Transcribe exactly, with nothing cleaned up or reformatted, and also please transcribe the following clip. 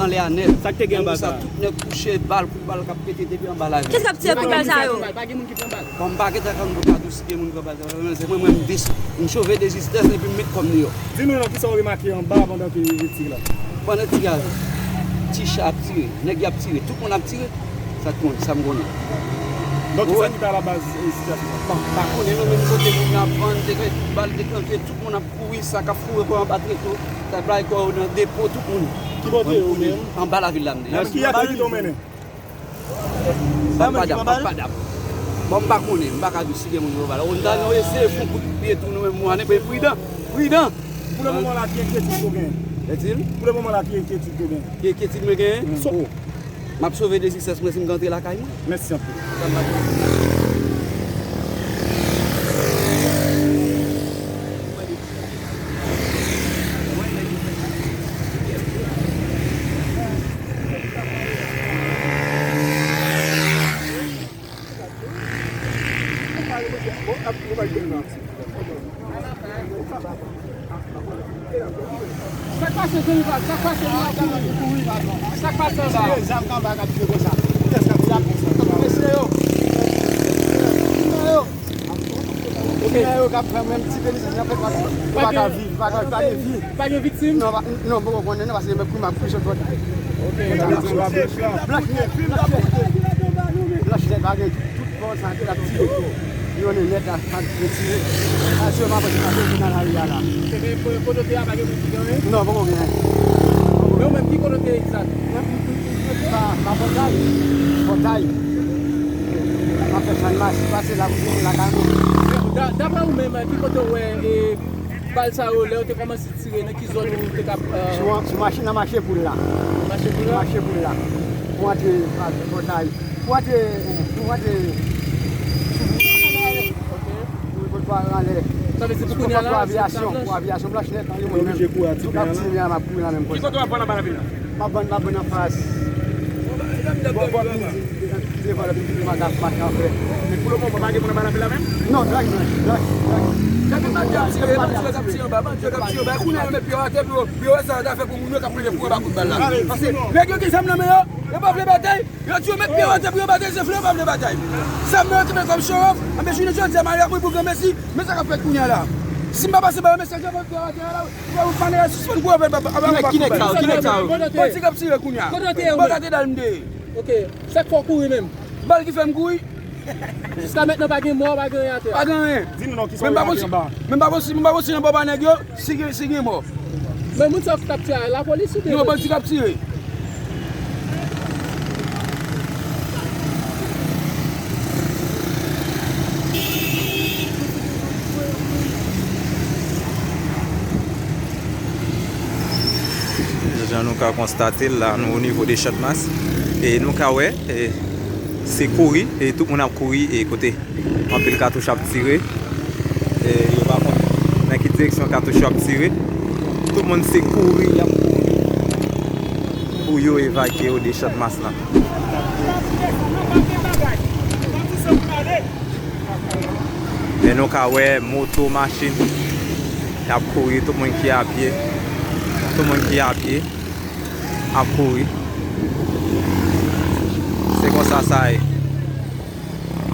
Anlè a nèt. Sa k te gen anba sa? Tout nèg kouche, bal, kout bal k ap pete depi anba lavil. Kisa k ap tire kout bal sa yo? Pa gen moun ki pran bal. Bon, m pa gentan konn pou ka di w si gen moun pran bal sa yo, men se mwen, mwen, m dis, m sove de jistès epi m met kò m deyò. Di nou non, kisa w remake anba pandan ke yo tire la? Pandan tiraj, ti cha ap tire, nèg y ap tire, tout moun ap tire. Sa k konnen, sa m konnen. Donk, kisa ki te alabaz, e, sitiyasyon sa? Bon, m pa konnen non, men kote moun nan ap vann, te gen tout bal deklannche, tout moun ap kouri, sa k ap foure kò anba treto, sa bay kò yo nan depo, tout moun. Ki kote ou menm? Anba lavil la m deja. Ki atè ki te w mennen? Pampadam, pampadam. Bon, m pa konnen, m pa ka di si gen moun yo pale. Onda nou eseye fon kout pye tou nou menm mwannen, men pridan, pridan. Pou le moman la, ki enkyetid ou gen? Etil? Pou le moman la, ki enkyetid ou gen? Ki enkyetid mwen genyen? Mm. Oh. M ap sove de jistès mwen si m ka antre lakay mwen. Mèsi anpil. Sa k pase, Jennifer? Sa k pase, Jennifer? Sa k pase anba? Tire zam k anba k ap tire konsa. Poutèt sa, poutèt sa. Mesye yo. Mesye yo. Ok. Yo k ap fè menm ti penis, yo fè pa, yo pa ka viv, pa ka, pa gen vi. Pa gen viktim? Non, pa, non, poko konnen non, paske menm kou m ap kou sot bò. Ok. Blanch nèt, blanch nèt. Blanch nèt, pa gen tout bò sa, tout ap tire. Yo ne nèt la, ap retire. Asirman, paske pa gen nan lari a la. Se gen kote w te a, pa gen moun ki gen anyen? Non, poko gen anyen. Men ou menm, ki kote w te egzak? Mwen, m, m, m, m, pa, pa pòtay. Pòtay. M ap fè chann mas, pase la, pou vin lakay mwen. Da-, daprè ou menm, ki kote w wè, e, bal sa yo, lè yo te kòmanse tire, nan ki zòn ou te ka, e, sou, sou mache, nan mache poul la. Mache poul la? Mache poul la. Pou antre, pa, pòtay. Pou antre, pou antre. Ok. Pou, pou, pou anlè. Sa vle di pou kounye a la, pou avyasyon, pou avyasyon, blanch nèt, anlè mwen menm. Tou k ap tire a, m ap kouri la menm konsa. Ki kote w ap vann anba lavil la? M ap vann, m ap vann anfas. Bò, bò, midi, devan lòt midi, m ap, m ap fè. Men pou le moman, pa gen moun anba lavil la menm? Non, tranki, tranki, tranki, tranki. Gade bandi ap tire, bandi yo k ap tire anba, bandi yo k ap tire anba. Kounye a, yo met pye yo atè pou yo, pou yo wè sa yo ta fè pou moun yo k ap plede kouri anba kout bal la. Paske nèg yo gen zam nan men yo, yo pa vle batay. Yo di yo met pye yo atè pou yo batay, se vle yo pa vle batay. Zam nan yo te met kòm show off, anben jounen jodi a, Maria mouri pou granmesi, men sa k ap fèt kounye a la. Si m pa pase ba yo mesaj, yo met pye yo atè a la, yo pa nan sispann kouri anba, anba, anba kout bal. Ki nèg sa yo? Ki nèg sa yo? Bandi k ap tire kounye a. Kote w te ye ou menm? Bò kate dal m te ye. Ok. Sa k fè w kouri menm? Bal ki fè m kouri. Jiska mentnan pa gen mò, pa gen anyen atè a. Pa gen anyen. Di nou non, kisa w remake anba? Men m pa konn si, men m pa konn si, men m pa konn si nan bò pa nèg yo, si gen, si gen mò. Men moun sa yo ki t ap tire a, lapolis oubyen? Non, bandi k ap tire. Jan nou ka konstate l la, nou o nivo de Channmas. E nou ka wè, e, se kouri, e tout moun ap kouri, e kote anpil katouch ap tire. E yo pa konn nan ki direksyon katouch yo ap tire. Tout moun se kouri, y ap kouri pou yo evakye yo de Channmas la. Men nou ka wè moto, machin, y ap kouri, tout moun ki apye, tout moun ki apye ap kouri. Se konsa sa ye.